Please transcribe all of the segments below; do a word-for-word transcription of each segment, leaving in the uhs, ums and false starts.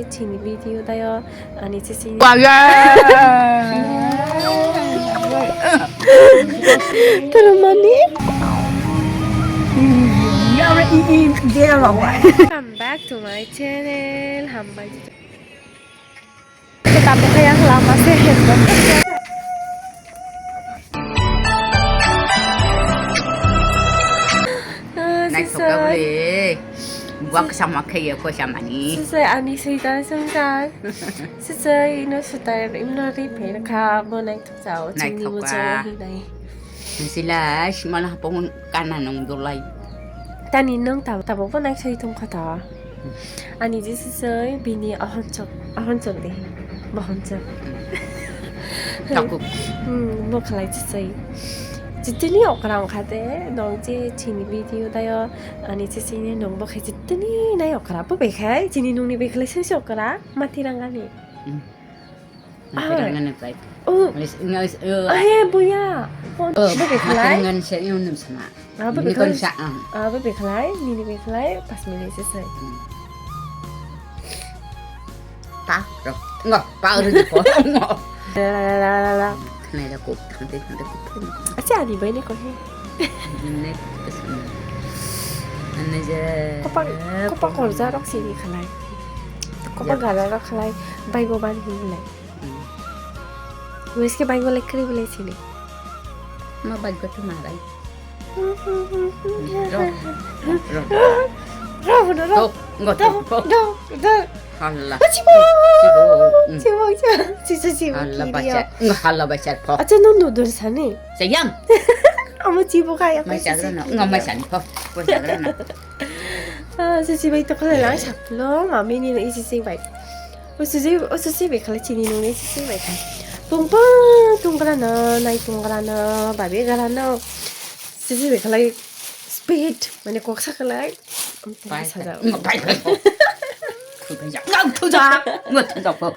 Chini video tayo ani chichi. Wah, ya. Toro mani? Welcome back to my channel. Hambai. Tamo kaya lama se. Ah, Naithok sisai. Tabule. Buak sama khe ye ko samani. Sisai ani sui ta sung ta. Sisai ino sutai ino ri phe kha bo naithok chao chini Naithok mo ba. Chao hinai. Sila simala hapong kana nong dolai. Tani nong ta tabo bo nai sui thung kha ta. Ani je sisai bini ahon chok ahon chok de. Bahon chok. Takuk. Hmm, bo khlai sisai. Jitini okra ongkha de nong je chini video tayo. Ani chichini nung bo khe chitini nai okra bo bekhai chini nungni bekhlai se se okra mati rangani. Hmm. Ah. Mati rangani pai. Oh. Ngai, ngai, eh. Ah, he buya. Phone. Oh, bo mati bekhlai. Rangani se yung nung sama. Ah, bo nini bekhlai. Kon sa, ah. Ah, bo bekhlai, nini bekhlai, pas minute se se. Hmm. Pa, ro. Ngo, pa ro di ko. Ngo. La, la, la, la, la. Khnai da kok, thang te, thang te kok. Acha, ani bai ne ko he. Ne, pesan. Ane je. Kopa, kopa korja rok sini khalai. Kopa gara rok khalai, bai go ban hin le. Hmm. Wes ke bai go le kri bele sini. Ma bai go tu ma bai. Ro, ro, ro. Ro, ro, ro. Tok, ngo tok, tok. Tok, tok, tok. Halla. Chibo. Chibo. Mm. Chibo, chibo. Chiso, chibo. Halla bacha. Ngo halla bacha pho. Acha no no dur sani. Sayang. Amo chibo kaya. Mai chagra no. Ngo mai sani pho. Pho chagra no. Ah, sisi bai to khala lang saklo. Mami ni no isi sing bai. O sisi, o sisi bai khala chini nung ni sisi bai khala. Tungpa, tungkra no, nai tungkra no, babi gara no. Sisi bai khala speed, mane koksa khala. Pai, pai. Sajak. Ngo pai, pai, pai. Thuja. Ngo thuja. Ngo thuja po.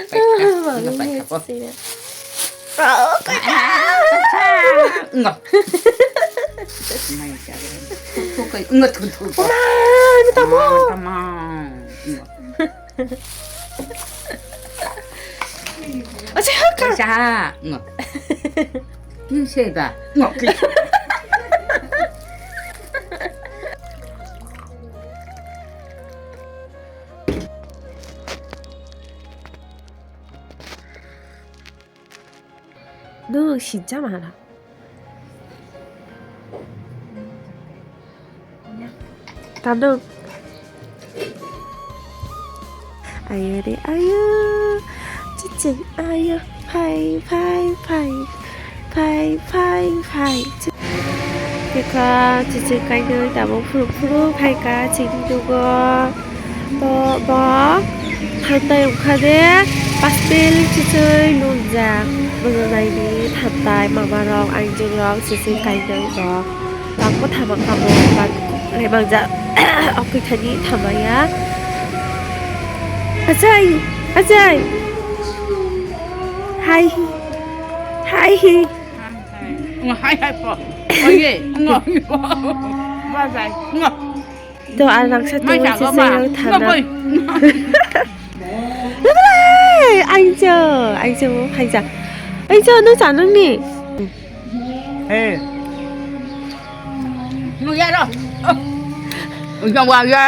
Pai, pai. Ngo pai, pai, po. Ngo. Mai ka. Thukai, ngo thu, thu. Oma, ini tamu. Tama. Ngo. Acha, haka. Acha, ngo. Kin se ba? Ngo. No, shincha mana. Tano. Ayo re ayo, chiching ayo, phai phai phai, phai phai phai. Kekha chiching kainwi tabuk phuru phuru phaikha chini dugo. To bo thantai wngkha de pastel chiching nungjak. Bono naidi thantai mama rok, ainjung rok, chiching kainwi rok. Bangbo thamang kha bo, bang lemang ja, okwi thani thamaya. Achai, achai. Hai hi. Hai hi. Ngo hai hai po. Oye, ngo po. Ba jai. Ngo. To, ang nang sa mai tungwi sa se ma. Yang thana. Ngo koi. Look at that! Ainjo, ainjo, haija. Ainjo, no chanang ni. Hey. Nuya ro. Uya wa ya.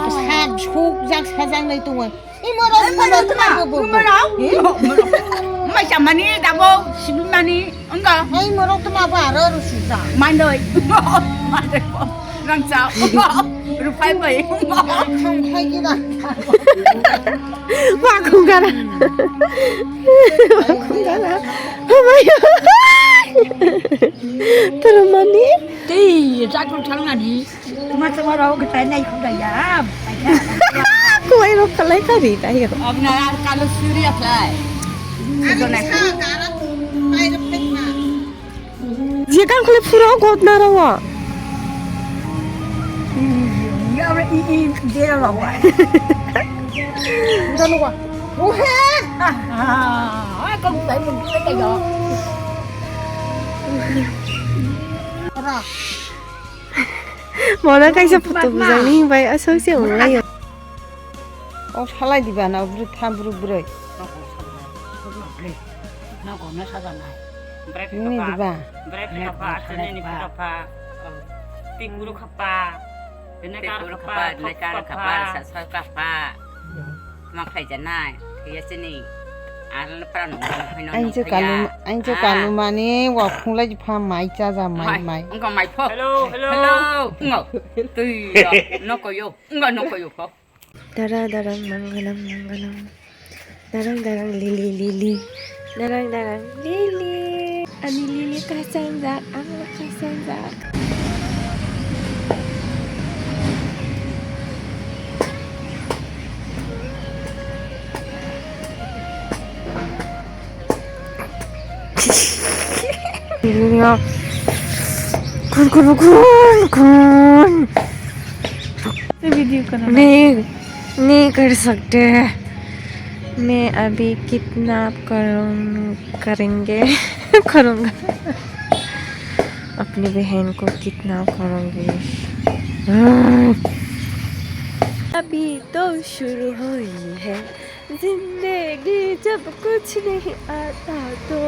Sak suk jak sajak nai tungoi. Imo rok imo rok tma bo bo. Imo rok. Eh? Mai chamani dabo sibimani. Wngkha. Hai morok to mabo aro aro sujak. Mandoi. Mandoi. Rangchak. Rupai bai. Khang khai gida. Wa khung gara. Wa khung gara. Oh my God. Toro mani? Tei, jakul thalnani. Tuma tuma rok gtai nai khudaya. Kuai rok kalai kari tayo. Abna ar kalo suri aklai. Ani sa kara pai rok phai ma. Je kan khule phuro got na rawa. Udah lupa. Uhe. Ah, ah, ah, kau bukan mungkin aja ya. Ora. Mona kaisa photo bujangni bai asok se wnglaio. O salai diba na bwrwi tham bwrwi bwrwi. Nogo no sajanai. Bini diba. Bwrwi phikapha, aswkni phikapha. Tik bwrwi khapha. Bini kar khapha, bini kar khapha, sasa khapha. Ma khaijanai, khaiya sini. Ar pran no khaiya. Ain je kalu, ain je kalu mani wa khunglai pha mai cha ja mai mai. Wngkha mai pho. Hello, hello. Hello. Ngo. Tui yo. Nokoyo. Ngo nokoyo pho. Dara darang mangalam mangalam. Darang darang lili lili. Darang darang lili. Ani lili kasangjak, ang kasangjak. Kun kun kun kun. Video kana. Ni, ni kar sakte. मैं अभी किडनैप करूँ, करेंगे, करूँगा। अपनी बहन को किडनैप करूँगी। अभी तो शुरू हुई है जिंदगी, जब कुछ नहीं आता तो।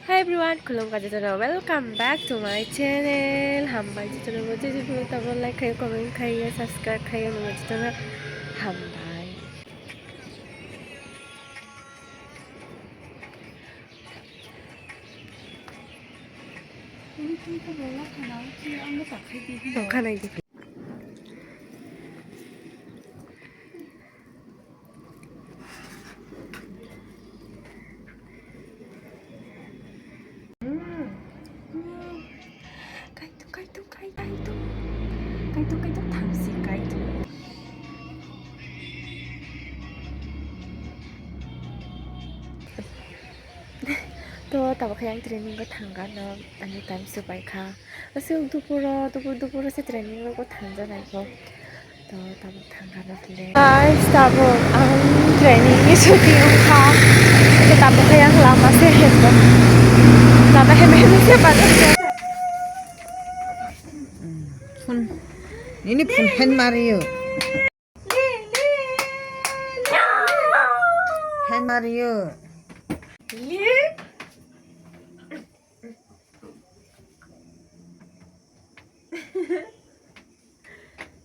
Hi everyone, khulumkha jotono, welcome back to my channel. Hambai jotono, bo je je tamo like khayo, comment khayo, subscribe khayo, nungno jotono hambai. Tongkha nai di. Kaitu, kaitu, kai, kaitu. Kaitu, kaitu, thamsi, kaitu. To, tabuk khe ang training o thangkha no, ani time swbaikha. Aswk dupuro, dupur, dupuro se training rogo thangjaknai kho. To, tabuk thangkha no phle. Guys, tabuk ang training ni chuti wngkha. Khe tabuk khe ang lama se hemdo. Lama hem hem se pajakha. Phone. Nini phone hen mario. Hen mario.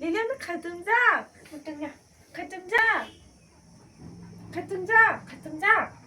Lilian khatungjak. Khatungjak. Khatungjak. Khatungjak. Khatungjak.